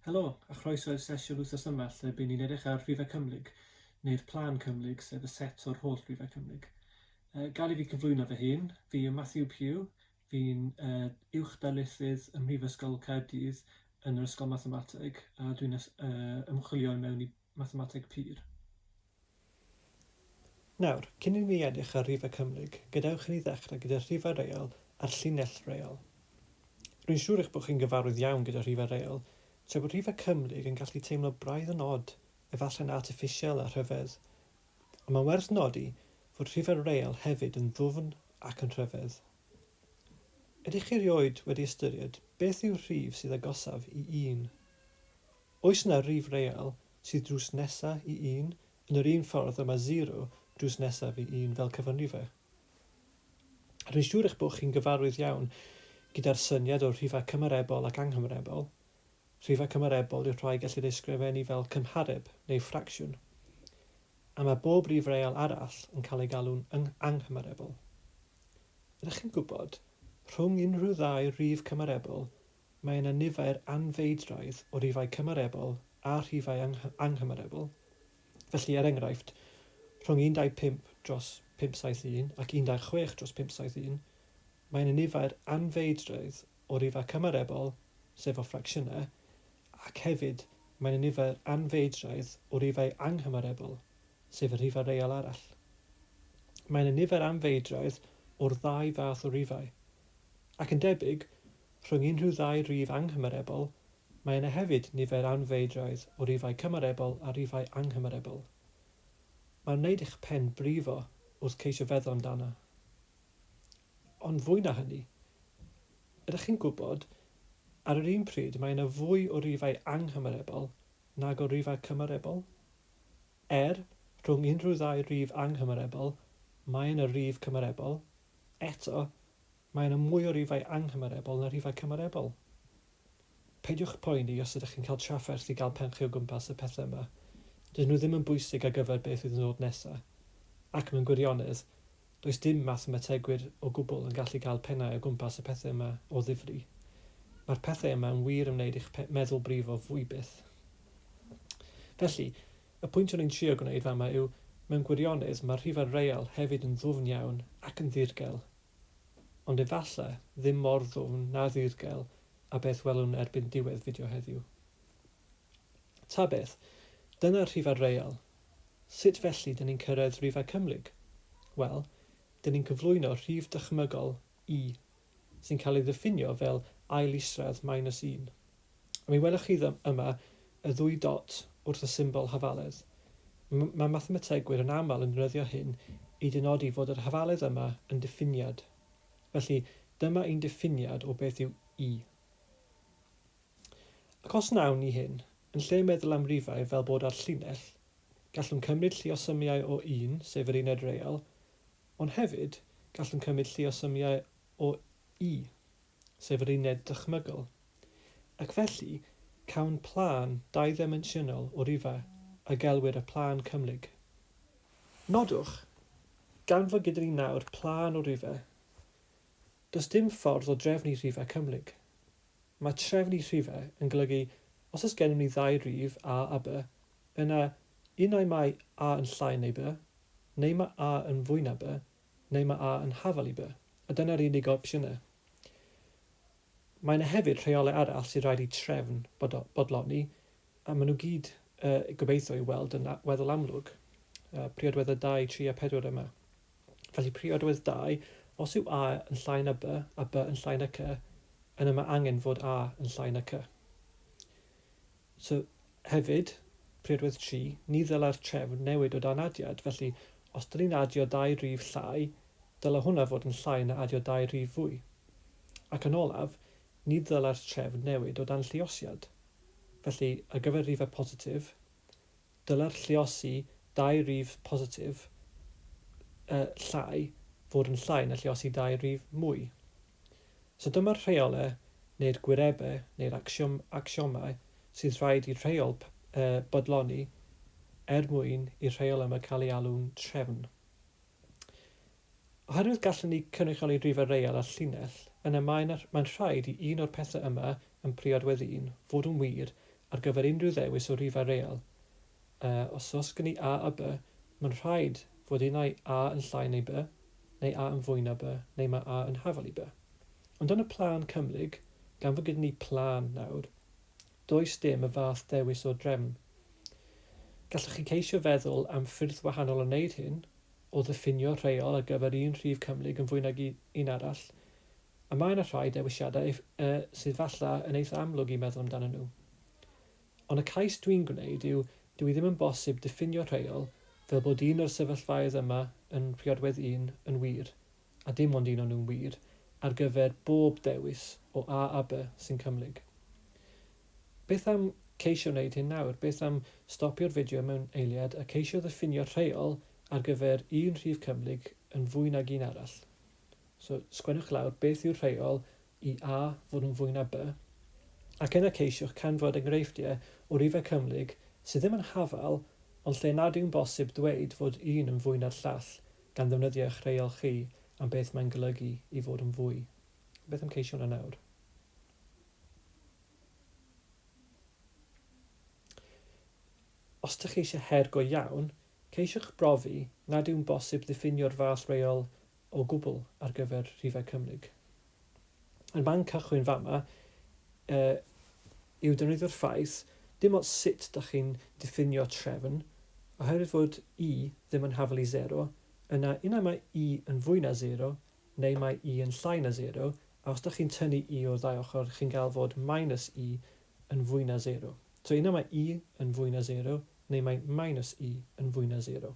Helo, a chroeso i'r sesiwn wythnos yma lle by' ni'n edrych ar rhifau cymhlyg, neu'r plân cymhlyg, sef y set o'r holl rifau cymhlyg. Uh, gael i fi cyflwyno fy hun, fi yw Matthew Pugh, fi'n uh, uwch darlithydd ym Mhrifysgol Caerdydd yn yr Ysgol Mathemateg, a dwi'n uh, ymchwilio i mewn i mathemateg pur. Nawr, cyn i ni edrych ar rifau cymhlyg, gadewch i ni ddechrau gyda'r rhifau real a'r llinell real. Rwy'n siŵr eich bod chi'n gyfarwydd iawn gyda rhifau real, tra bod rhifau cymhlyg yn gallu teimlo braidd yn od, efallai'n artiffisial a rhyfedd. Ond mae'n werth nodi fod rhifau real hefyd yn ddwfn ac yn rhyfedd. Ydych chi erioed wedi ystyried beth yw'r rhif sydd agosaf i un? Oes yna rif real sydd drws nesa i un, yn yr un ffordd y mae zero drws nesaf i un fel cyfanrifau? A dwi'n siŵr eich bod chi'n gyfarwydd iawn gyda'r syniad o'r rhifau cymarebol ac anghymarebol. Rhifau cymarebol yw'r rhai gellir eu sgrifennu fel cymhareb neu ffracsiwn. A mae bob rif real arall yn cael eu galw'n anghymarebol. Ydych chi'n gwybod, rhwng unrhyw ddau rif cymarebol, Mae yna nifer anfeidraidd o rifau cymarebol a rhifau anghymarebol. Felly, er enghraifft, rhwng 15 dros 571 ac 16 dros 571, mae yna nifer anfeidraidd o rifau cymarebol, sef o ffracsiynau, ac hefyd mae yna nifer anfeidraidd o rifau anghymarebol, sef y rhifau real arall. Mae yna nifer anfeidraidd o'r ddau fath o rifau. Ac yn debyg, rhwng unrhyw ddau rif anghymarebol, mae yna hefyd nifer anfeidraidd o rifau cymarebol a rifau anghymarebol. Mae'n wneud i'ch pen brifo wrth ceisio feddwl amdano. Ond fwy na hynny, ydych chi'n gwybod, ar yr un pryd mae yna fwy o rifau anghymarebol nag o rifau cymarebol? Er, rhwng unrhyw ddau rif anghymarebol, mae yna rif cymarebol, Eto, mae yna mwy o rifau anghymarebol na rhifau cymarebol. Peidiwch poeni os ydych chi'n cael trafferth i gael pen chi o gwmpas y pethau yma. Dydyn nhw ddim yn bwysig ar gyfer beth fydd yn dod nesa. Ac mewn gwirionedd, does dim mathemategwyr o gwbl yn gallu cael pennau o gwmpas y pethau yma o ddifri. Mae'r pethau yma yn wir yn wneud i'ch meddwl brifo fwy byth. Felly, Y pwynt o'n i'n trio gwneud fama yw, mewn gwirionedd, mae'r rhifau real hefyd yn ddwfn iawn ac yn ddirgel. Ond efalla ddim mor ddwfn na ddirgel a beth welwn erbyn diwedd fideo heddiw. Ta beth, dyna'r rhifau real. Sut felly dyn ni'n cyrraedd rhifau cymhlyg? Wel, dyn ni'n cyflwyno rhif dychmygol i, sy'n cael ei ddiffinio fel ail isradd minus un. A mi welwch chi yma y ddwy dot wrth y symbol hafaledd. Mae mathemategwyr yn aml yn defnyddio hyn i dynodi fod yr hafaledd yma yn diffiniad. Felly, dyma ein diffiniad o beth yw i. Ac os wnawn ni hyn, yn lle meddwl am rifau fel bod ar llinell, gallwn cymryd lluosymiau o un, sef yr uned real, ond hefyd gallwn cymryd lluosymiau o i, sef yr uned dychmygol, ac felly cawn plân dau-ddimensiynol o rifau a gelwir y plân cymhlyg. Nodwch, gan fod gyda ni nawr plân o rifau, does dim ffordd o drefnu rhifau cymhlyg. Mae trefnu rhifau yn golygu os oes gennym ni ddau rif, A a B, yna un ai mae A yn llai neu B, neu mae A yn fwy na B, neu mae A yn hafal i B, a dyna'r unig opsiynau. Mae yna hefyd rheolau arall sydd rhaid i trefn bodloni, a maen nhw gyd, uh, gobeithio, i weld yn weddol amlwg. Uh, priodweddau 2, 3 a 4 yma. Felly priodwedd 2, os yw A yn llai na B a B yn llai na C, yna mae angen fod A yn llai na C. So, hefyd, priodwedd 3, ni ddylai'r trefn newid o dan adiad, felly os dyn ni'n adio dau rif llai, dylai hwnna fod yn llai na adio dau rif fwy. Ac yn olaf, ni ddylai'r trefn newid o dan lluosiad. Felly, ar gyfer rhifau positif, dylai'r lluosi dau rif positif uh, llai fod yn llai na lluosi dau rif mwy. So dyma'r rheolau, neu'r gwirebau, neu'r acsiom, acsiomau sydd rhaid i'r rheol uh, bodloni er mwyn i'r rheol yma cael ei alw'n trefn. Oherwydd gallwn ni cynrychioli rhifau real ar llinell, yna mae'n mae'n rhaid i un o'r pethau yma yn priodwedd un fod yn wir ar gyfer unrhyw ddewis o rifau real. Uh, os oes gen i A a B, mae'n rhaid fod unai A yn llai neu B, neu A yn fwy na B, neu mae A yn hafal i B. Ond yn y plân cymhlyg, gan fod gyda ni plân nawr, does dim y fath ddewis o drefn. Gallwch chi ceisio feddwl am ffyrdd wahanol o wneud hyn, o ddiffinio rheol ar gyfer un rhif cymhlyg yn fwy nag un arall, a mae yna rhai dewisiadau sydd falle yn eitha amlwg i meddwl amdanyn nhw. Ond y cais dwi'n gwneud yw dyw hi ddim yn bosib diffinio rheol fel bod un o'r sefyllfaoedd yma yn priodwedd un yn wir, a dim ond un o nhw'n wir, ar gyfer bob dewis o A a B sy'n cymhlyg. Beth am ceisio wneud hyn nawr? Beth am stopio'r fideo mewn eiliad a ceisio ddiffinio rheol ar gyfer un rhif cymhlyg yn fwy nag un arall? So, sgwennwch lawr beth yw'r rheol i A fod yn fwy na B, ac yna ceisiwch canfod enghreifftiau o rifau cymhlyg sydd ddim yn hafal ond lle nad yw'n bosib dweud fod un yn fwy na'r llall gan ddefnyddio eich rheol chi am beth mae'n golygu i fod yn fwy. Beth am ceisio hwnna nawr? Os dych chi eisiau her go iawn, ceisiwch brofi nad yw'n bosib ddiffinio'r fath reol o gwbl ar gyfer rhifau cymhlyg. Y man cychwyn fama uh, yw defnyddio'r ffaith, dim ots sut dych chi'n diffinio trefn, oherwydd fod i ddim yn hafal i 0, yna unai mae i yn fwy na 0, neu mae i yn llai na 0, a os dych chi'n tynnu i o'r ddau ochr, chi'n gael fod minus i yn fwy na 0. So unai mae i yn fwy na 0, neu mae minus i yn fwy na 0.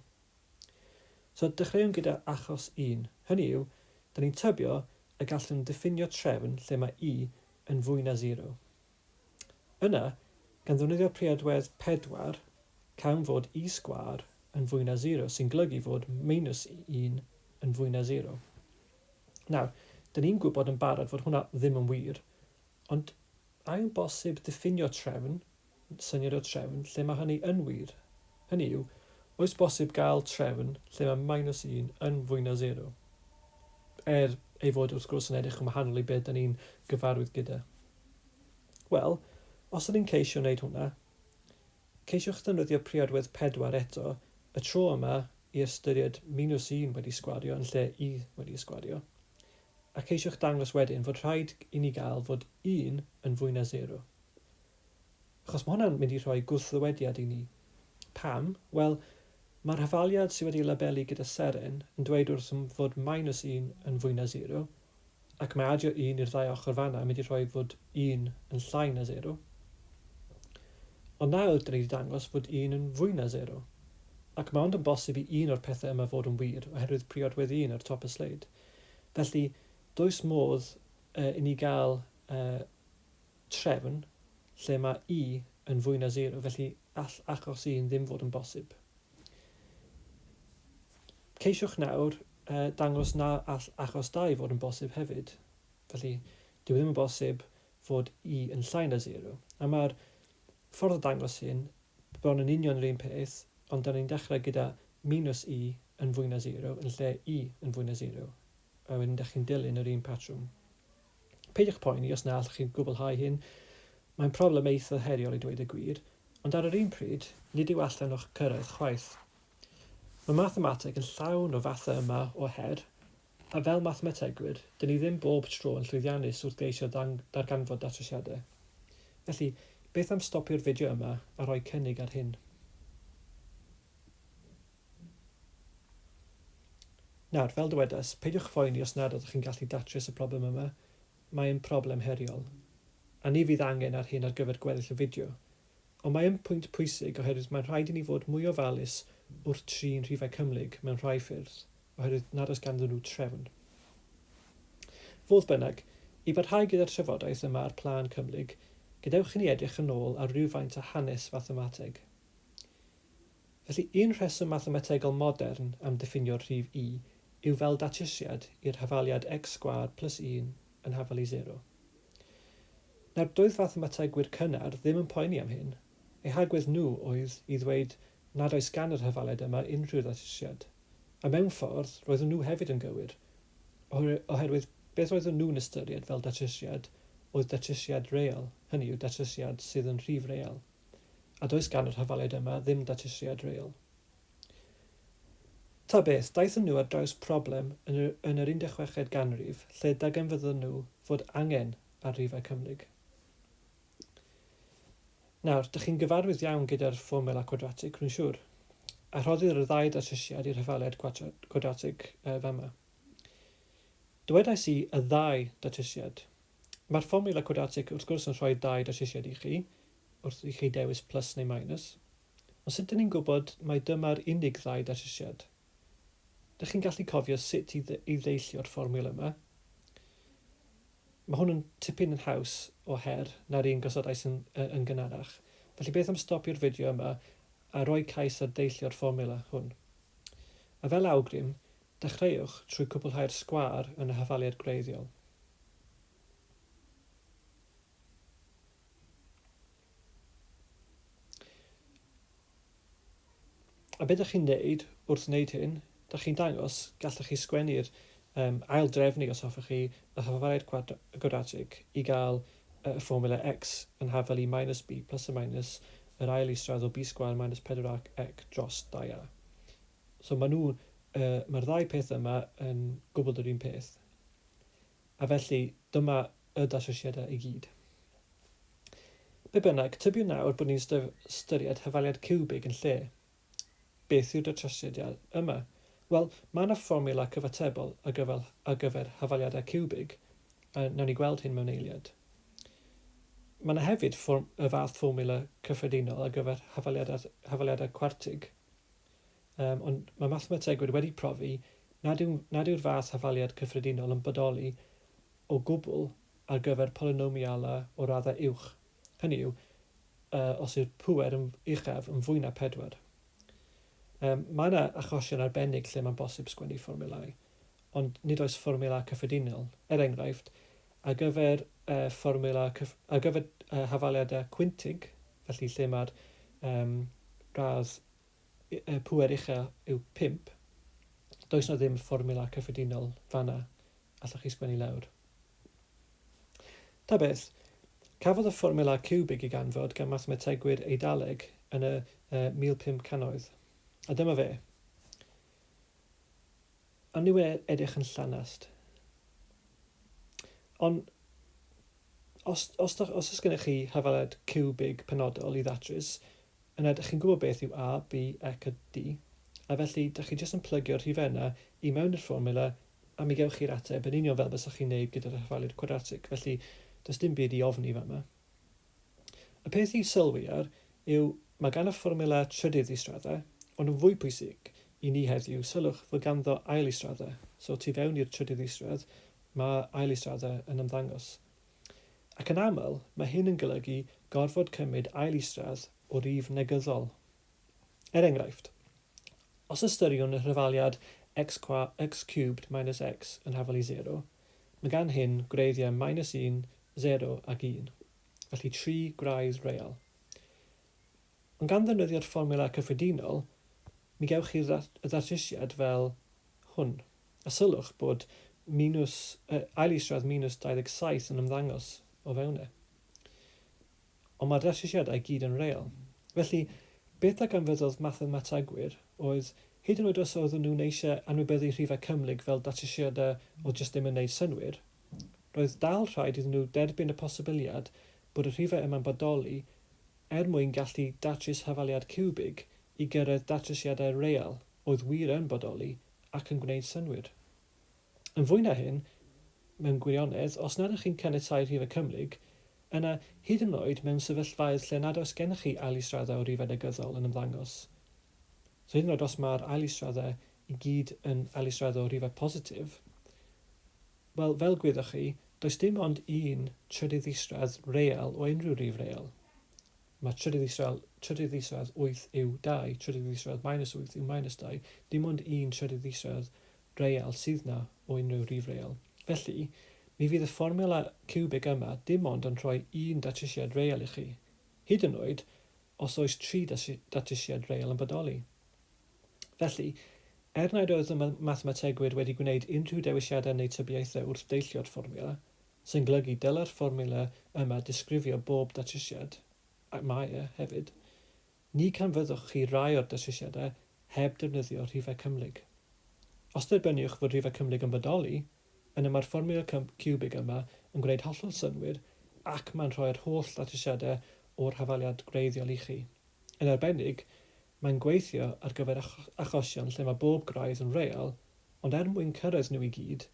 So dechreuwn gyda achos 1. Hynny yw, da ni'n tybio y gallwn ddiffinio trefn lle mae i yn fwy na 0. Yna, gan ddefnyddio priodwedd 4, cawn fod i sgwâr yn fwy na 0, sy'n golygu fod minus 1 yn fwy na 0. Nawr, da ni'n gwybod yn barod fod hwnna ddim yn wir, ond a yw'n bosib diffinio trefn, syniad o trefn, lle mae hynny yn wir? Hynny yw, oes bosib gael trefn lle mae minus 1 yn fwy na 0? Er ei fod wrth gwrs yn edrych yn wahanol i beth da ni'n gyfarwydd gyda. Wel, os ydyn ni'n ceisio wneud hwnna, ceisiwch ddefnyddio priodwedd 4 eto, y tro yma i ystyried minus 1 wedi sgwario yn lle i wedi sgwario, a ceisiwch dangos wedyn fod rhaid i ni gael fod 1 yn fwy na 0. Achos mae hwnna'n mynd i rhoi gwrthddywediad i ni. Pam? Wel, mae'r hafaliad sydd wedi ei labelu gyda seren yn dweud wrthym fod minus 1 yn fwy na 0, ac mae adio 1 i'r ddau ochr fanna yn mynd i rhoi fod 1 yn llai na 0. Ond nawr, dyn ni wedi dangos fod 1 yn fwy na 0. Ac mae ond yn bosib i un o'r pethau yma fod yn wir oherwydd priodwedd 1 ar top y sleid. Felly, does modd uh, i ni gael uh, trefn lle mae i yn fwy na 0, felly all achos 1 ddim fod yn bosib. Ceisiwch nawr uh, dangos na all achos 2 fod yn bosib hefyd. Felly, dyw e ddim yn bosib fod i yn llai na 0. A mae'r ffordd o dangos hyn bron yn union yr un peth, ond da ni'n dechrau gyda minus i yn fwy na 0 yn lle i yn fwy na 0. A wedyn da chi'n dilyn yr un patrwm. Peidiwch poeni os na allwch chi gwblhau hyn, mae'n problem eitha heriol i dweud y gwir, ond ar yr un pryd, nid yw allan o'ch cyrraedd chwaith. Mae mathemateg yn llawn o fathau yma o her, a fel mathemategwyr, dyn ni ddim bob tro yn llwyddiannus wrth geisio darganfod datrysiadau. Felly, beth am stopio'r fideo yma a rhoi cynnig ar hyn? Nawr, fel dywedais, peidiwch phoeni os nad ydych chi'n gallu datrys y broblem yma, mae'n problem heriol. A ni fydd angen ar hyn ar gyfer gweddill y fideo. Ond mae yn pwynt pwysig oherwydd mae'n rhaid i ni fod mwy ofalus wrth trin rhifau cymhlyg mewn rhai ffyrdd, oherwydd nad oes ganddyn nhw trefn. Fodd bynnag, i barhau gyda'r trafodaeth yma ar plân cymhlyg, gadewch i ni edrych yn ôl ar rywfaint o hanes fathemateg. Felly, un rheswm mathemategol modern am ddiffinio'r rhif i yw fel datrysiad i'r hafaliad x sgwâr plus 1 yn hafal i sero. Nawr, doedd fathemategwyr cynnar ddim yn poeni am hyn. Eu hagwedd nhw oedd i ddweud nad oes gan yr hafaliad yma unrhyw ddatrysiad. A mewn ffordd, roedden nhw hefyd yn gywir, oherwydd beth roedden nhw'n ystyried fel datrysiad oedd datrysiad real, hynny yw datrysiad sydd yn rhif real. A does gan yr hafaliad yma ddim datrysiad real. Ta beth, daethon nhw ar draws problem yn yr, yn yr 16fed ganrif lle darganfyddon nhw fod angen ar rifau cymhlyg. Nawr, dych chi'n gyfarwydd iawn gyda'r fformwla cwadratig, rwy'n siŵr. A rhoddir y ddau datrysiad i'r hafaliad cwadratig fama. Dywedais i y ddau datrysiad. Mae'r fformwla cwadratig wrth gwrs yn rhoi dau datrysiad i chi, wrth i chi dewis plus neu minus. Ond sut dyn ni'n gwybod mai dyma'r unig ddau datrysiad? Dych chi'n gallu cofio sut i i ddeillio'r fformiwla yma? Mae hwn yn tipyn yn haws o her na'r un gosodais yn, yn gynharach. Felly beth am stopio'r fideo yma a rhoi cais ar deillio'r fformiwla hwn? A fel awgrym, dechreuwch trwy cwblhau'r sgwâr yn y hafaliad gwreiddiol. A beth ydych chi'n neud wrth wneud hyn, dych chi'n dangos, gallech chi sgwennu'r um, ail drefnu os hoffech chi y hafaliad gwadratig i gael y fformula x yn hafal i minus b plus a minus yr ail isradd o b sgwâr minus 4ac dros 2a. So maen nhw, uh, mae'r ddau peth yma yn gwbl yr un peth. A felly, dyma y datrysiadau i gyd. Be bynnag, tybiwn nawr bod ni'n ystyried hafaliad ciwbig yn lle. Beth yw'r datrysiad yma? Wel, mae yna fformiwla cyfatebol ar gyfer, ar gyfer hafaliadau ciwbig, a nawn ni gweld hyn mewn eiliad. Mae yna hefyd fform, y fath fformiwla cyffredinol ar gyfer hafaliadau, hafaliadau cwartig. Um, ond mae mathemategwyr wedi profi nad, yw, nad yw'r fath hafaliad cyffredinol yn bodoli o gwbl ar gyfer polynomialau o raddau uwch. Hynny yw, uh, os yw'r pŵer yn uchaf yn fwy na 4. Um, mae yna achosion arbennig lle mae'n bosib sgwennu fformiwlau, ond nid oes fformiwla cyffredinol. Er enghraifft, ar gyfer uh, fformiwla, ar gyfer uh, hafaliadau cwintig, felly lle mae'r um, radd y pŵer uchel yw 5, does 'na ddim fformiwla cyffredinol fan'na allwch chi sgwennu lawr. Ta beth, cafodd y fformiwla ciwbig ei ganfod gan mathemategwyr Eidaleg yn y uh, 1500oedd. A dyma fe. Ond yw e edrych yn llanast? Ond os, os, os oes gennych chi hafaliad ciwbig penodol i ddatrys, Yna, dych chi'n gwybod beth yw A, B, C a D, a felly dych chi jyst yn plygio'r rhifau yna i mewn i'r fformiwla a mi gewch chi'r ateb yn union fel bysach chi'n neud gyda'r hafaliad cwadratig, felly does dim byd i ofni fama. Y peth i sylwi ar yw mae gan y fformiwla trydydd israddau, ond yn fwy pwysig i ni heddiw, sylwch fod ganddo ail israddau, so tu fewn i'r trydydd isradd mae ail israddau yn ymddangos. Ac yn aml, mae hyn yn golygu gorfod cymryd ail isradd o rif negyddol. Er enghraifft, os ystyriwn y rhyfaliad x cwa x cubed minus x yn hafal i 0, mae gan hyn gwreiddiau minus 1, 0 ac 1, felly tri gwraidd real. Ond gan ddefnyddio'r fformiwla cyffredinol, mi gewch chi'r ddatrysiad fel hwn. A sylwch bod minws, ail isradd minus 27 yn ymddangos o fewn e. Ond mae'r datrysiadau i gyd yn real. Felly, beth ddarganfyddodd mathemategwyr oedd, hyd yn oed os oedden nhw'n eisiau anwybyddu rhifau cymhlyg fel datrysiadau oedd jyst ddim yn neud synnwyr, roedd dal rhaid iddyn nhw derbyn y posibiliad bod y rhifau yma'n bodoli er mwyn gallu datrys hafaliad ciwbig i gyrraedd datrysiadau real oedd wir yn bodoli ac yn gwneud synnwyr. Yn fwy na hyn, mewn gwirionedd, os nad ydych chi'n caniatáu rhifau cymhlyg, yna, hyd yn oed mewn sefyllfaoedd lle nad oes gennych chi ail israddau o rifau negyddol yn ymddangos, so hyd yn oed os mae'r ail israddau i gyd yn ail israddau o rifau positif, wel, fel gwyddoch chi, does dim ond un trydydd isradd real o unrhyw rif real. Mae trydydd isradd, trydydd isradd 8 yw 2, trydydd isradd minus 8 yw minus 2, dim ond un trydydd isradd real sydd 'na o unrhyw rif real. Felly, mi fydd y fformiwla ciwbig yma dim ond yn rhoi un datrysiad real i chi, hyd yn oed os oes tri datrysiad real yn bodoli. Felly, er nad oedd y mathemategwyr wedi gwneud unrhyw dewisiadau neu tybiaethau wrth deillio'r fformiwla, sy'n golygu dylai'r fformiwla yma disgrifio bob datrysiad, ac mae e hefyd. Ni canfyddwch chi rai o'r datrysiadau heb defnyddio rhifau cymhlyg. Os derbyniwch fod rhifau cymhlyg yn bodoli, yna mae'r fformiwla ciwbig yma yn gwneud hollol synnwyr ac mae'n rhoi'r holl ddatrysiadau o'r hafaliad gwreiddiol i chi. Yn arbennig, mae'n gweithio ar gyfer achosion lle mae bob graidd yn real, ond er mwyn cyrraedd nhw i gyd,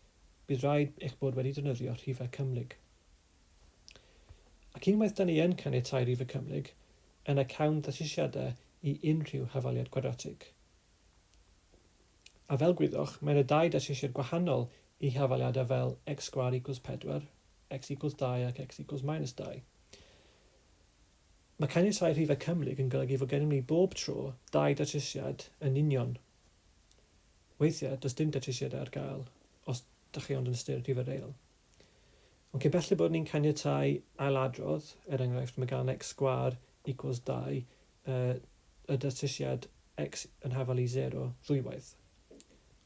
bydd rhaid eich bod wedi defnyddio rhifau cymhlyg. Ac unwaith 'da ni yn caniatáu rhifau cymhlyg, yna cawn ddatrysiadau i unrhyw hafaliad cwadratig. A fel gwyddoch, mae yna dau datrysiad gwahanol i hafaliadau fel x sgwâr equals 4, x equals 2 ac x equals minus 2. Mae caniatáu rhifau cymhlyg yn golygu fod gennym ni bob tro dau datrysiad yn union. Weithiau, does dim datrysiadau ar gael os dych chi ond yn ystyried rhifau real. Ond cyn belled bod ni'n caniatáu ailadrodd, er enghraifft, mae gan x sgwâr equals 2 y datrysiad x yn hafal i 0 ddwywaith.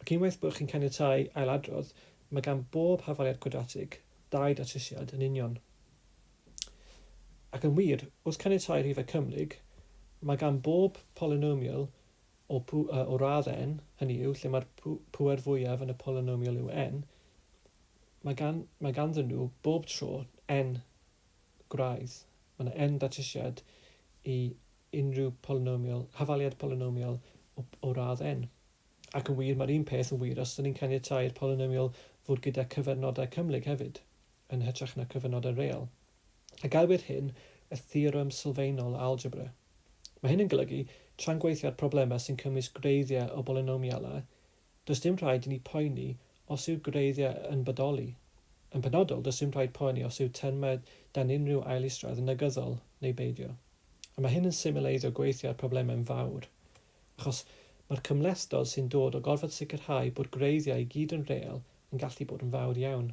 Ac unwaith bod chi'n caniatáu ailadrodd, mae gan bob hafaliad cwadratig dau datrysiad yn union. Ac yn wir, wrth caniatáu rhifau cymhlyg, mae gan bob polynomial o, o radd n, hynny yw, lle mae'r pŵer fwyaf yn y polynomial yw n, Mae gan, mae ganddyn nhw bob tro n gwraidd. Mae yna n datrysiad i unrhyw polynomial, hafaliad polynomial o, o radd n. Ac yn wir, mae'r un peth yn wir os ydyn ni'n caniatáu i'r polynomial fod gyda cyfernodau cymhlyg hefyd, yn hytrach na cyfernodau real. A gelwir hyn y theorem sylfaenol o algebra. Mae hyn yn golygu, tra'n gweithio ar problemau sy'n cynnwys gwreiddiau o bolynomialau, Does dim rhaid i ni poeni os yw'r gwreiddiau yn bodoli. Yn benodol, does dim rhaid poeni os yw termau dan unrhyw ail isradd yn negyddol neu beidio. A mae hyn yn symleiddio gweithio ar problemau'n fawr. Achos mae'r cymhlethdod sy'n dod o gorfod sicrhau bod gwreiddiau i gyd yn real yn gallu bod yn fawr iawn.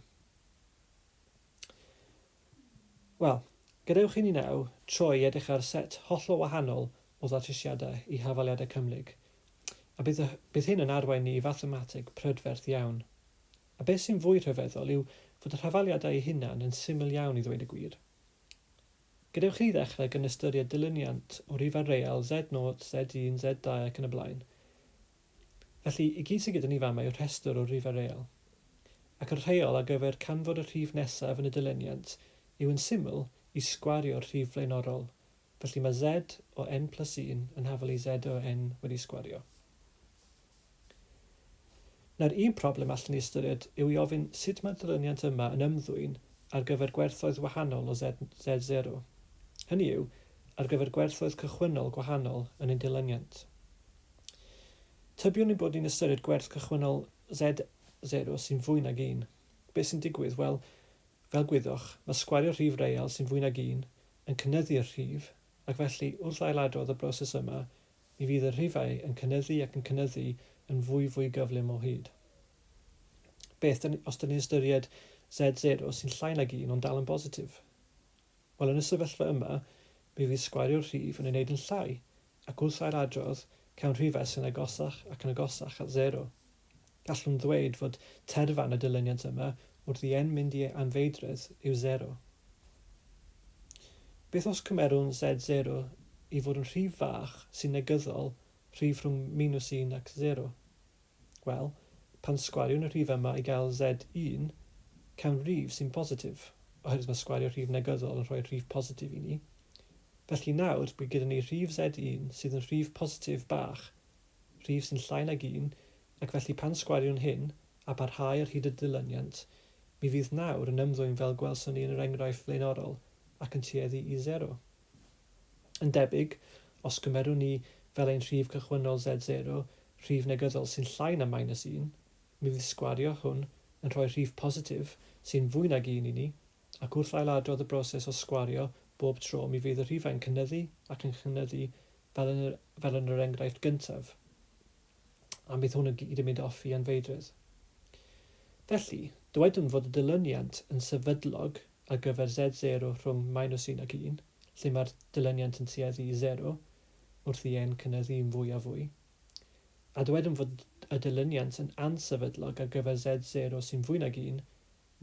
Wel, gadewch i ni nawr troi i edrych ar set hollol wahanol o ddatrysiadau i hafaliadau cymhlyg. A bydd, y, bydd hyn yn arwain ni i fathemateg prydferth iawn. A beth sy'n fwy rhyfeddol yw fod yr hafaliadau eu hunain yn syml iawn i ddweud y gwir. Gadewch i ni ddechrau gan ystyried dilyniant o rifau real Z0, Z1, Z2 ac yn y blaen. Felly, i gyd sydd gyda ni fama yw rhestr o rifau real. Ac y rheol ar gyfer canfod y rhif nesaf yn y dilyniant yw yn syml i sgwario'r rhif flaenorol, felly mae Z o n plus 1 yn hafal i Z o n wedi sgwario. Nawr, un problem allwn ni ystyried yw i ofyn sut mae'r dilyniant yma yn ymddwyn ar gyfer gwerthoedd wahanol o Z, Z0. Hynny yw, ar gyfer gwerthoedd cychwynnol gwahanol yn ein dilyniant. Tybiwn ein bod ni'n ystyried gwerth cychwynnol Z0 sy'n fwy nag un. Beth sy'n digwydd? Wel, fel gwyddoch, mae sgwario rhif real sy'n fwy nag un yn cynyddu'r rhif, ac felly, wrth ailadrodd y broses yma, mi fydd y rhifau yn cynyddu ac yn cynyddu yn fwy fwy gyflym o hyd. Beth os dyn ni'n ystyried Z0 sy'n llai nag un ond dal yn bositif? Wel, yn y sefyllfa yma, mi fydd sgwario'r rhif yn ei wneud yn llai, ac wrth ailadrodd, cawn rhifau sy'n agosach ac yn agosach at sero. Gallwn ddweud fod terfan y dilyniant yma wrth i n mynd i anfeidredd yw sero. Beth os cymerwn Z0 i fod yn rhif fach sy'n negyddol rhif rhwng minws 1 ac sero? Wel, pan sgwariwn y rhif yma i gael Z1, cawn rif sy'n bositif, oherwydd mae sgwario rhif negyddol yn rhoi rhif positif i ni. Felly nawr, bydd gyda ni rhif Z1 sydd yn rhif positif bach, rhif sy'n llai nag un, ac felly pan sgwariwn hyn, a parhau ar hyd y dilyniant, mi fydd nawr yn ymddwyn fel gwelson ni yn yr enghraifft flaenorol, ac yn tueddu i sero. Yn debyg, os cymerwn ni fel ein rhif cychwynnol Z0 rhif negyddol sy'n llai na minus 1, mi fydd sgwario hwn yn rhoi rhif positif sy'n fwy nag un i ni, ac wrth ailadrodd y broses o sgwario bob tro mi fydd y rhifau'n cynyddu ac yn chynyddu fel yn yr, fel yn yr enghraifft gyntaf. A bydd hwn i gyd yn mynd off i anfeidredd. Felly, dywedwn fod y dilyniant yn sefydlog ar gyfer Z0 rhwng minus 1 ac 1, lle mae'r dilyniant yn tueddu i 0, wrth i n cynyddu yn fwy a fwy. A dywedwn fod y dilyniant yn ansefydlog ar gyfer Z0 sy'n fwy nag 1,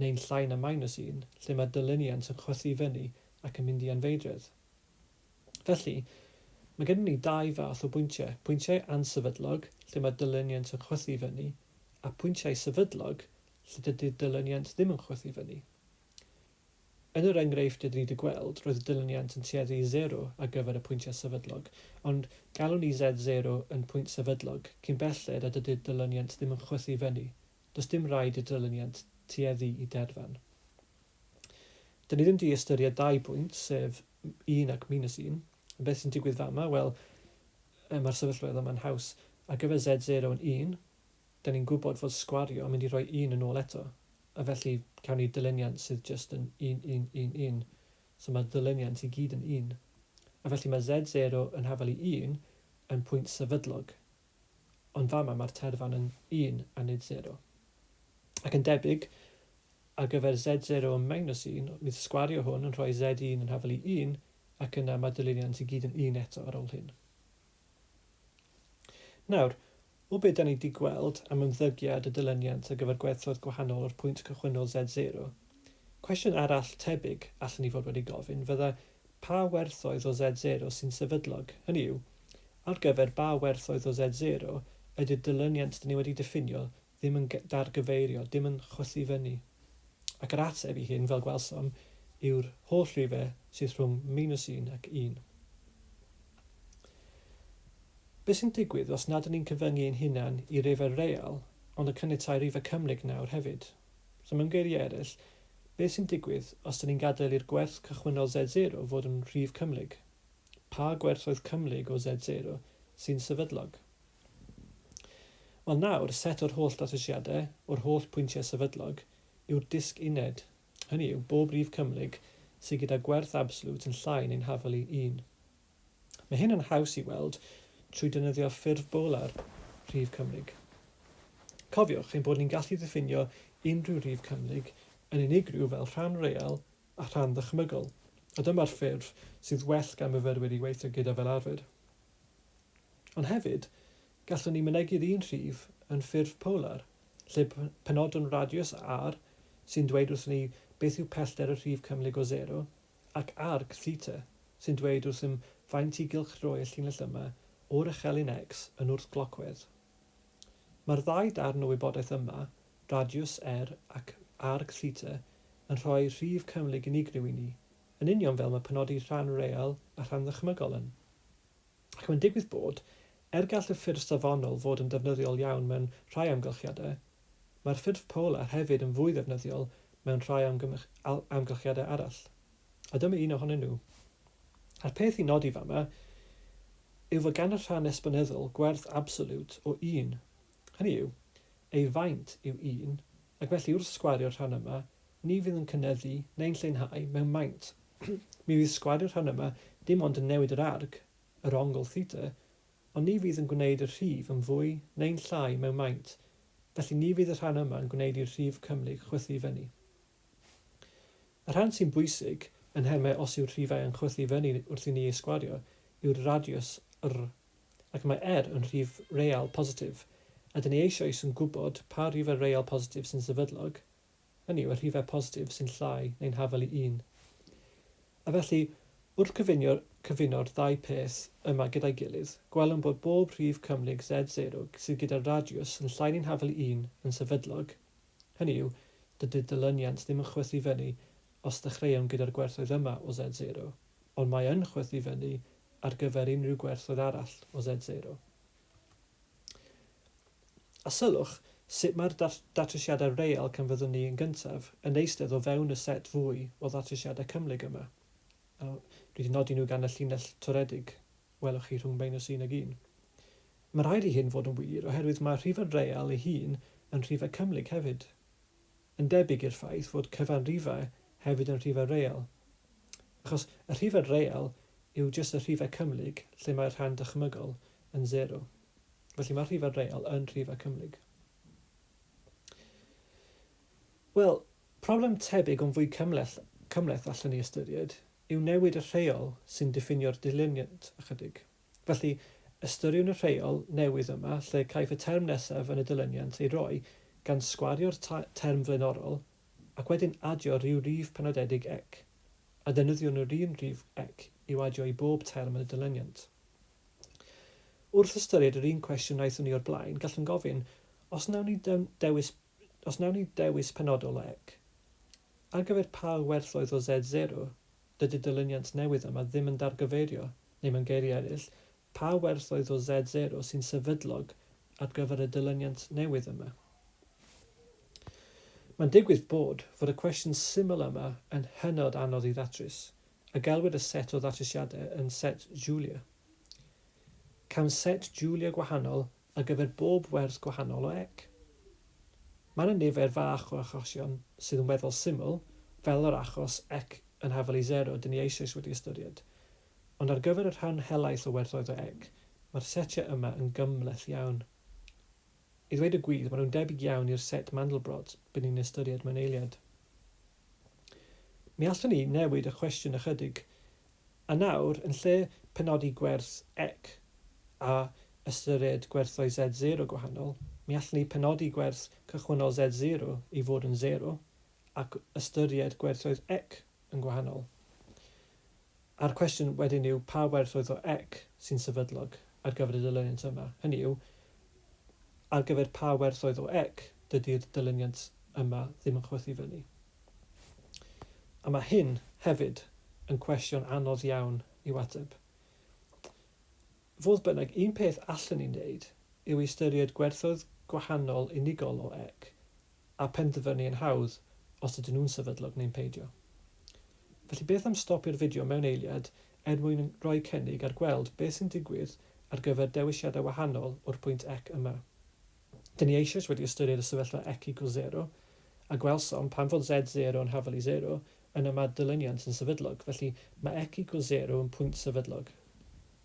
neu'n llai na minus 1, lle mae'r dilyniant yn chwythu i fyny ac yn mynd i anfeidredd. Felly, Mae gennym ni dau fath o bwyntiau, pwyntiau ansefydlog, lle mae dilyniant yn chwythu i fyny, a pwyntiau sefydlog, lle dydy'r dilyniant ddim yn chwythu i fyny. Yn yr enghraifft rydyn ni wedi gweld, roedd y dilyniant yn tueddu i sero ar gyfer y pwyntiau sefydlog, ond galwn ni Z0 yn pwynt sefydlog cyn belled a dydy'r dilyniant ddim yn chwythu i fyny, does dim rhaid i'r dilyniant tueddu i derfan. Dyn ni ddim 'di ystyried dau bwynt, sef 1 ac minus 1. A beth sy'n digwydd fama? Wel, mae'r sefyllfa yma'n haws. Ar gyfer Z0 yn 1, dyn ni'n gwybod fod sgwario yn mynd i rhoi 1 yn ôl eto. A felly, cawn ni dilyniant sydd jyst yn 1, 1, 1, 1. So mae'r dilyniant i gyd yn 1. A felly mae Z0 yn hafal i 1 yn pwynt sefydlog. Ond fama mae'r terfan yn 1 a nid 0. Ac yn debyg, Ar gyfer Z0 yn minus 1, bydd sgwario hwn yn rhoi Z1 yn hafal i 1, ac yna mae dilyniant i gyd yn 1 eto ar ôl hyn. Nawr, o be da ni di gweld am ymddygiad y dilyniant ar gyfer gwerthoedd gwahanol o'r pwynt cychwynnol Z0, cwestiwn arall tebyg allen ni fod wedi gofyn fydda pa werthoedd o Z0 sy'n sefydlog, hynny yw, ar gyfer ba werthoedd o Z0 ydy'r dilyniant da ni wedi diffinio ddim yn dargyfeirio, dim yn chwythu fyny. Ac yr ateb i hyn, fel gwelsom, yw'r holl rifau sydd rhwng minus 1 ac 1. Beth sy'n digwydd os nad ydyn ni'n cyfyngu ein hunain i rifau real, ond yn caniatáu rifau cymhlyg nawr hefyd? So mewn geiriau eraill, beth sy'n digwydd os dyn ni'n gadael i'r gwerth cychwynnol Z0 fod yn rhif cymhlyg? Pa gwerthoedd cymhlyg o Z0 sy'n sefydlog? Wel nawr, set o'r holl datrysiadau, o'r holl pwyntiau sefydlog, yw'r disg uned, hynny yw, bob rif cymhlyg sydd gyda gwerth absoliwt yn llai neu'n hafal i un. Mae hyn yn haws i weld trwy defnyddio ffurf bolar rhif cymhlyg. Cofiwch ein bod ni'n gallu ddiffinio unrhyw rif cymhlyg yn unigryw fel rhan real a rhan ddychmygol, a dyma'r ffurf sydd well gan myfyrwyr i weithio gyda fel arfer. Ond hefyd, gallwn ni mynegi'r un rhif yn ffurf polar, lle penodwn radiws r, sy'n dweud wrthon ni beth yw pellter y rhif cymhlyg o sero, ac arc theta, sy'n dweud wrthym faint i gylchdroi y llinell yma o'r echelin x yn wrthglocwedd. Mae'r ddau darn o wybodaeth yma, radiws r ac arc theta, yn rhoi rhif cymhlyg unigryw i ni, yn union fel mae penodi rhan real a rhan ddychmygol yn. Ac mae'n digwydd bod, er gall y ffurf safonol fod yn ddefnyddiol iawn mewn rhai amgylchiadau, mae'r ffurf polar hefyd yn fwy ddefnyddiol mewn rhai amgylchiadau arall. A dyma un ohonyn nhw. A'r peth i nodi fama yw fod gan y rhan esbonyddol gwerth absoliwt o 1. Hynny yw, ei faint yw 1, ac felly wrth sgwario'r rhan yma, ni fydd yn cynyddu neu'n lleihau mewn maint. Mi fydd sgwario'r rhan yma dim ond yn newid yr arg, yr ongl theta, ond ni fydd yn gwneud y rhif yn fwy neu'n llai mewn maint, felly ni fydd y rhan yma yn gwneud i'r rhif cymhlyg chwythu i fyny. Y rhan sy'n bwysig, yn nhermau os yw'r rhifau yn chwythu i fyny wrth i ni eu sgwario, yw'r radiws r, ac mae r yn rhif real positif, a dyn ni eisoes yn gwybod pa rifau real positif sy'n sefydlog, Hynny yw, y rhifau positif sy'n llai neu'n hafal i un. A felly, wrth cyfunio'r cyfuno'r ddau peth yma gyda'i gilydd, gwelwn bod bob rhif cymhlyg Z0 sydd gyda radiws yn llai neu'n hafal i un yn sefydlog, hynny yw, dydy'r dilyniant ddim yn chwythu fyny os ddechreuwn gyda'r gwerthoedd yma o Z0, ond mae yn chwythu fyny ar gyfer unrhyw gwerthoedd arall o Z0. A sylwch sut mae'r datrysiadau real canfyddwn ni yn gyntaf yn eistedd o fewn y set fwy o ddatrysiadau cymhlyg yma. A dwi wedi nodi nhw gan y llinell toredig, welwch chi, rhwng minus 1 ag 1. Mae rhaid i hyn fod yn wir oherwydd mae rhifau real ei hun yn rhifau cymhlyg hefyd. Yn debyg i'r ffaith fod cyfanrifau hefyd yn rhifau real. Achos y rhifau real yw jyst y rhifau cymhlyg lle mae'r rhan dychmygol yn sero. Felly mae'r rhifau real yn rhifau cymhlyg. Wel, problem tebyg ond fwy cymhleth, cymhleth allan ni ystyried yw newid y rheol sy'n diffinio'r dilyniant ychydig. Felly, ystyriwn y rheol newydd yma lle caiff y term nesaf yn y dilyniant ei roi gan sgwario'r term flaenorol ac wedyn adio rhyw rif penodedig ec, a defnyddiwn yr un rhif ec i'w adio i bob term yn y dilyniant. Wrth ystyried yr un cwestiwn wnaethon ni o'r blaen, gallwn gofyn, os wnawn ni dewis, os wnawn ni dewis penodol o ec, ar gyfer pa werthoedd o Z0 dydy'r dilyniant newydd yma ddim yn dargyfeirio, neu mewn geiriau eraill, pa werthoedd o Z0 sy'n sefydlog ar gyfer y dilyniant newydd yma? Mae'n digwydd bod fod y cwestiwn syml yma yn hynod anodd i ddatrys, a gelwir y set o ddatrysiadau yn set Julia. Cawn set Julia gwahanol ar gyfer bob werth gwahanol o ec. Mae yna nifer fach o achosion sydd yn weddol syml, fel yr achos ec yn hafal i sero dyn ni eisoes wedi ystyried. Ond ar gyfer y rhan helaeth o werthoedd o ec, mae'r setiau yma yn gymhleth iawn. I ddweud y gwir, maen nhw'n debyg iawn i'r set Mandelbrot byn ni'n ystyried mewn eiliad. Mi allwn ni newid y cwestiwn ychydig, a nawr, yn lle penodi gwerth ec a ystyried gwerthoedd Z0 gwahanol, mi allwn ni penodi gwerth cychwynnol Z0 i fod yn 0 ac ystyried gwerthoedd ec yn gwahanol. A'r cwestiwn wedyn yw pa werthoedd o ec sy'n sefydlog ar gyfer y dilyniant yma? Hynny yw, ar gyfer pa werthoedd o ec dydy'r dilyniant yma ddim yn chwythu fyny? A mae hyn hefyd yn cwestiwn anodd iawn i'w ateb. Fodd bynnag, un peth allwn ni wneud yw i ystyried gwerthoedd gwahanol unigol o ec a phenderfynu yn hawdd os ydyn nhw'n sefydlog neu'n peidio. Felly beth am stopio'r fideo mewn eiliad er mwyn rhoi cynnig ar gweld beth sy'n digwydd ar gyfer dewisiadau wahanol o'r pwynt ec yma. Dyn ni eisoes wedi ystyried y sefyllfa ec equals 0, a gwelsom pan fod z0 yn hafal i 0, yna mae dilyniant yn sefydlog, felly mae ec equals 0 yn pwynt sefydlog.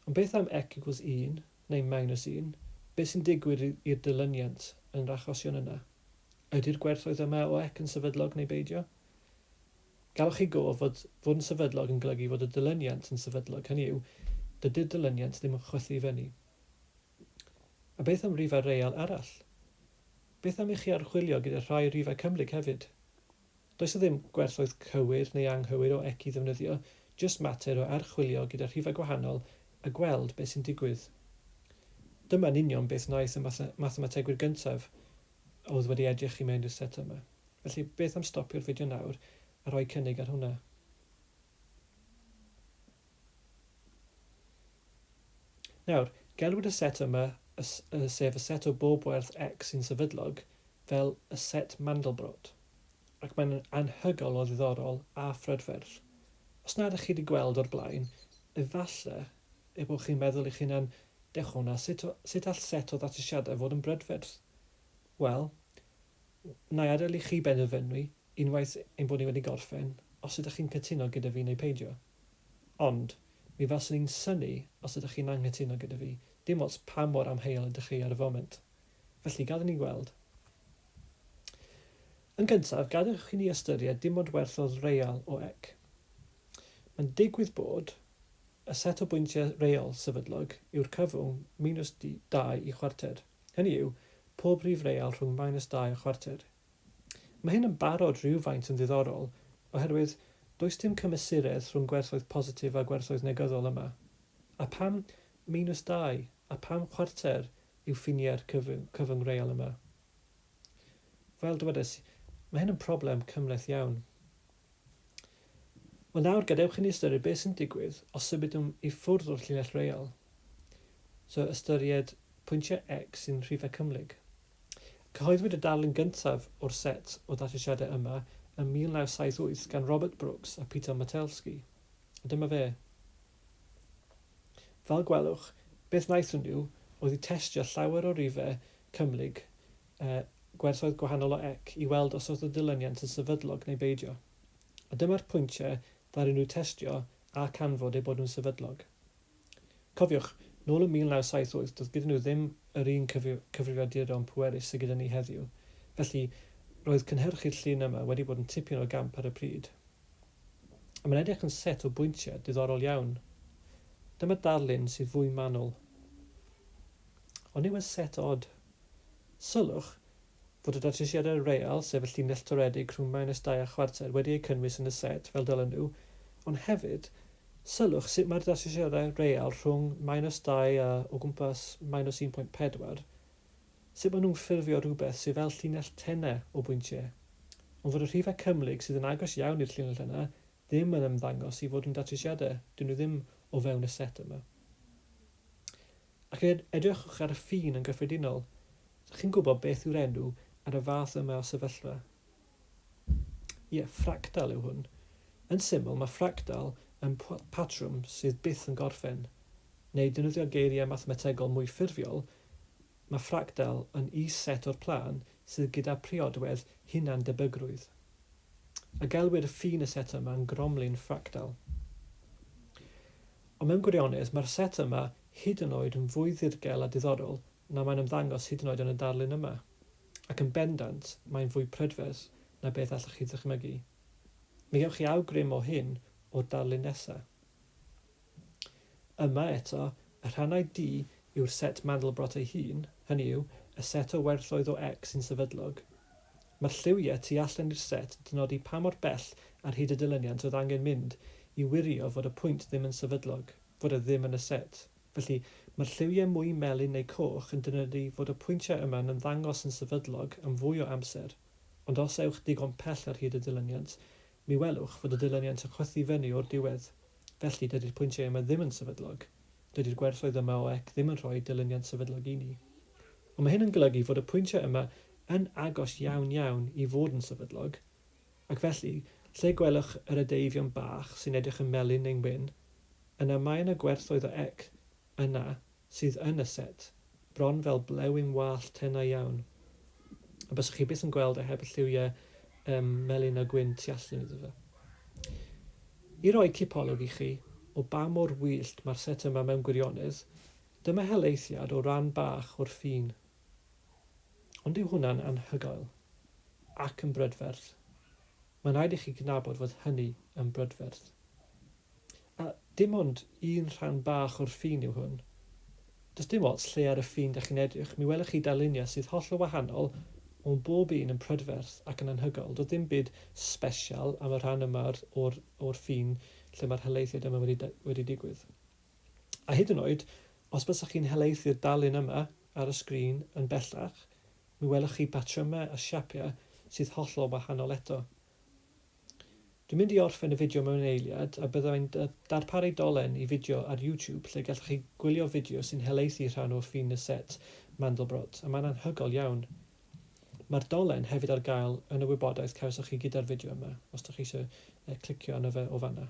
Ond beth am ec equals 1, neu minus 1, beth sy'n digwydd i'r dilyniant yn yr achosion yna? Ydy'r gwerthoedd yma o ec yn sefydlog neu beidio? Galwch chi gof fod fod yn sefydlog yn golygu fod y dilyniant yn sefydlog, hynny yw, dydy'r dilyniant ddim yn chwythu i fyny. A beth am rifau real arall? Beth am i chi archwilio gyda rhai rifau cymhlyg hefyd? Does 'na ddim gwerthoedd cywir neu anghywir o ec i ddefnyddio, jyst mater o archwilio gyda rhifau gwahanol a gweld beth sy'n digwydd. Dyma'n union beth wnaeth y mathemategwyr gyntaf oedd wedi edrych i mewn i'r set yma. Felly, beth am stopio'r fideo nawr a rhoi cynnig ar hwnna? Nawr, gelwid y set yma, sef y set o bob werth x sy'n sefydlog, fel y set Mandelbrot, ac mae'n anhygoel o ddiddorol a phrydferth. Os nad ydych chi wedi gweld o'r blaen, efallai ei bod chi'n meddwl i'ch hunan, dewch hwnna, sut, sut all set o ddatrysiadau fod yn brydferth? Wel, wna i adael i chi benderfynu, unwaith ein bod ni wedi gorffen, os ydych chi'n cytuno gyda fi neu peidio. Ond, mi faswn i'n synnu os ydych chi'n anghytuno gyda fi, dim ots pa mor amheuol ydych chi ar y foment. Felly, gad i ni gweld. Yn gyntaf, gadewch i ni ystyried dim ond werthoedd real o ec. Mae'n digwydd bod y set o bwyntiau real sefydlog yw'r cyfwng minus 2 i chwarter. Hynny yw, pob rhif real rhwng minus 2 a chwarter. Mae hyn yn barod rhywfaint yn ddiddorol, oherwydd does dim cymesuredd rhwng gwerthoedd positif a gwerthoedd negyddol yma. A pam minus 2 a pam chwarter yw ffiniau'r cyfyng real yma? Fel dywedais, mae hyn yn problem cymhleth iawn. Wel nawr, gadewch i ni ystyried beth sy'n digwydd os symudwn i ffwrdd o'r llinell real. So ystyried pwyntiau x sy'n rhifau cymhlyg. Cyhoeddwyd y darlun gyntaf o'r set o ddatrysiadau yma ym 1978 gan Robert Brooks a Peter Matelski. A dyma fe. Fel gwelwch, beth wnaethon nhw oedd i testio llawer o rifau cymhlyg, gwerthoedd gwahanol o ec, i weld os oedd y dilyniant yn sefydlog neu beidio. A dyma'r pwyntiau ddaru nhw testio a canfod eu bod nhw'n sefydlog. Cofiwch, nôl ym 1978 doedd gyda nhw ddim yr un cyfrifiaduron pwerus sydd gyda ni heddiw, felly roedd cynhyrchu'r llun yma wedi bod yn tipyn o gamp ar y pryd. A mae'n edrych yn set o bwyntiau diddorol iawn. Dyma darlun sydd fwy manwl. Ond yw e'n set od? Sylwch fod y datrysiadau real, sef y llinell toredig rhwng minus 2 a chwarter, wedi eu cynnwys yn y set, fel dylen nhw, ond hefyd Sylwch sut mae'r datrysiadau real rhwng minus 2 a o gwmpas minus 1.4, sut maen nhw'n ffurfio rhywbeth sydd fel llinell tenau o bwyntiau. Ond fod y rhifau cymhlyg sydd yn agos iawn i'r llinell yna ddim yn ymddangos i fod yn datrysiadau, dyn nhw ddim o fewn y set yma. Ac edrychwch ar y ffin yn gyffredinol. Ydych chi'n gwybod beth yw'r enw ar y fath yma o sefyllfa? Ie, ffractal yw hwn. Yn syml, mae ffractal yn patrwm sydd byth yn gorffen. Neu defnyddio geiriau mathemategol mwy ffurfiol, mae ffractal yn is-set o'r plân sydd gyda priodwedd hunan-debygrwydd. A gelwir ffin y set yma yn gromlin ffractal. Ond mewn gwirionedd, mae'r set yma hyd yn oed yn fwy ddirgel a diddorol na mae'n ymddangos hyd yn oed yn y darlun yma. Ac yn bendant, mae'n fwy prydferth na beth allech chi ddychmygu. Mi gewch chi awgrym o hyn o'r darlun nesa. Yma eto, y rhannau du yw'r set Mandelbrot ei hun, hynny yw, y set o werthoedd o x sy'n sefydlog. Mae'r lliwiau tu allan i'r set yn dynodi pa mor bell ar hyd y dilyniant oedd angen mynd i wirio fod y pwynt ddim yn sefydlog, fod e ddim yn y set. Felly, mae'r lliwiau mwy melyn neu coch yn dynodi fod y pwyntiau yma'n ymddangos yn sefydlog am fwy o amser, ond os ewch digon pell ar hyd y dilyniant, mi welwch fod y dilyniant yn chwythu fyny o'r diwedd. Felly, dydy'r pwyntiau yma ddim yn sefydlog. Dydy'r gwerthoedd yma o ec ddim yn rhoi dilyniant sefydlog i ni. Ond mae hyn yn golygu fod y pwyntiau yma yn agos iawn iawn i fod yn sefydlog, ac felly, lle gwelwch yr edeifion bach sy'n edrych yn melyn neu'n wyn, yna mae yna gwerthoedd o ec yna sydd yn y set, bron fel blewyn wallt tenau iawn. A byswch chi byth yn gweld e heb y lliwiau um, melyn a gwyn tu allan iddo fe. I roi cipolwg i chi o ba mor wyllt mae'r set yma mewn gwirionedd, dyma helaethiad o ran bach o'r ffin. Ond yw hwnna'n anhygoel? Ac yn brydferth. Mae'n rhaid i chi gydnabod fod hynny yn brydferth. A dim ond un rhan bach o'r ffin yw hwn. Does dim ots lle ar y ffin dach chi'n edrych, mi welwch chi darluniau sydd hollol wahanol, ond bob un yn prydferth ac yn anhygoel. Does dim byd sbesial am y rhan yma o'r, o'r, o'r ffin lle mae'r helaethiad yma wedi, wedi digwydd. A hyd yn oed, os bysach chi'n helaethu'r darlun yma ar y sgrin yn bellach, mi welwch chi batrymau a siapiau sydd hollol wahanol eto. Dwi'n mynd i orffen y fideo mewn eiliad a bydda i'n darparu dolen i fideo ar YouTube lle gallwch chi gwylio fideo sy'n helaethu rhan o ffin y set Mandelbrot, a mae'n anhygoel iawn. Mae'r dolen hefyd ar gael yn y wybodaeth cawsoch chi gyda'r fideo yma, os dych chi eisiau clicio arno fe o fanna.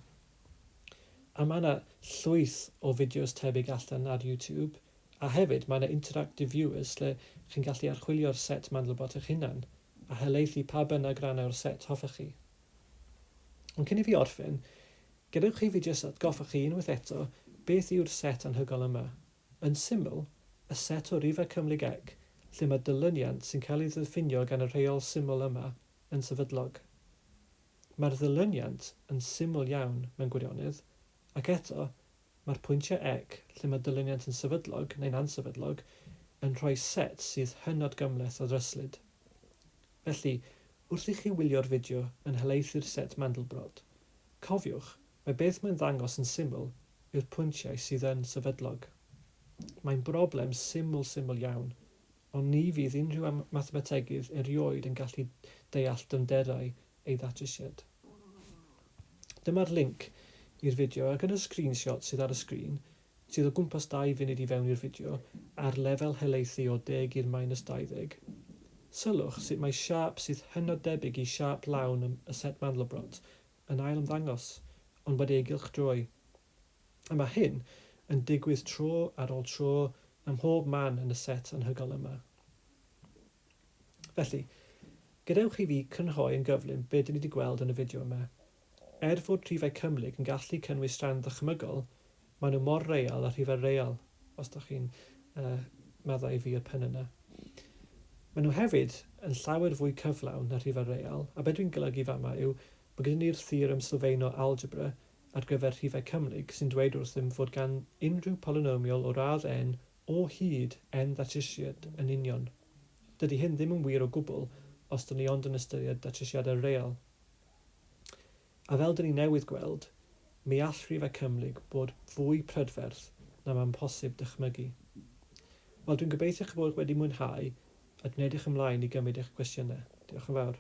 A mae yna llwyth o fideos tebyg allan ar YouTube, a hefyd mae yna interactive viewers lle chi'n gallu archwilio'r set Mandelbrot eich hunan, a helaethu pa bynnag rannau o'r set hoffech chi. Ond cyn i fi orffen, gadewch i fi jyst atgoffa chi unwaith eto beth yw'r set anhygoel yma. Yn syml, y set o rifau cymhlyg ec lle mae dilyniant sy'n cael ei ddiffinio gan y rheol syml yma yn sefydlog. Mae'r ddilyniant yn syml iawn mewn gwirionedd, ac eto, Mae'r pwyntiau ec, lle mae dilyniant yn sefydlog neu'n ansefydlog, yn rhoi set sydd hynod gymhleth a ddryslyd. Felly, wrth i chi wylio'r fideo yn helaethu'r set Mandelbrot, cofiwch mai beth mae'n ddangos yn syml yw'r pwyntiau sydd yn sefydlog. Mae'n broblem syml syml iawn, ond ni fydd unrhyw mathemategydd erioed yn gallu deall dyfnderau ei ddatrysiad. Dyma'r linc i'r fideo ac yn y screenshot sydd ar y sgrin, sydd o gwmpas 2 funud i fewn i'r fideo, ar lefel helaethu o 10 i'r minus 20. Sylwch sut mae siâp sydd hynod debyg i siâp lawn y set Mandelbrot yn ail ymddangos, ond wedi ei gylchdroi. A mae hyn yn digwydd tro ar ôl tro ym mhob man yn y set anhygoel yma. Felly, gadewch i fi crynhoi yn gyflym be dyn ni wedi gweld yn y fideo yma. Er fod rhifau cymhlyg yn gallu cynnwys rhan ddychmygol, maen nhw mor real â rhifau real, os da chi'n uh, maddau i fi y pen yna. Maen nhw hefyd yn llawer fwy cyflawn na rhifau real, a be dwi'n golygu fama yw bod gyda ni'r theorem sylfaenol algebra ar gyfer rhifau cymhlyg sy'n dweud wrthym fod gan unrhyw polynomial o radd n o hyd n ddatrysiad yn union. Dydy hyn ddim yn wir o gwbl os dyn ni ond yn ystyried datrysiadau real. A fel dyn ni newydd gweld, Mi all rhifau cymhlyg bod fwy prydferth na mae'n posib dychmygu. Wel, dwi'n gobeithio eich bod wedi mwynhau a dwi'n edrych ymlaen i gymryd eich cwestiynau. Diolch yn fawr.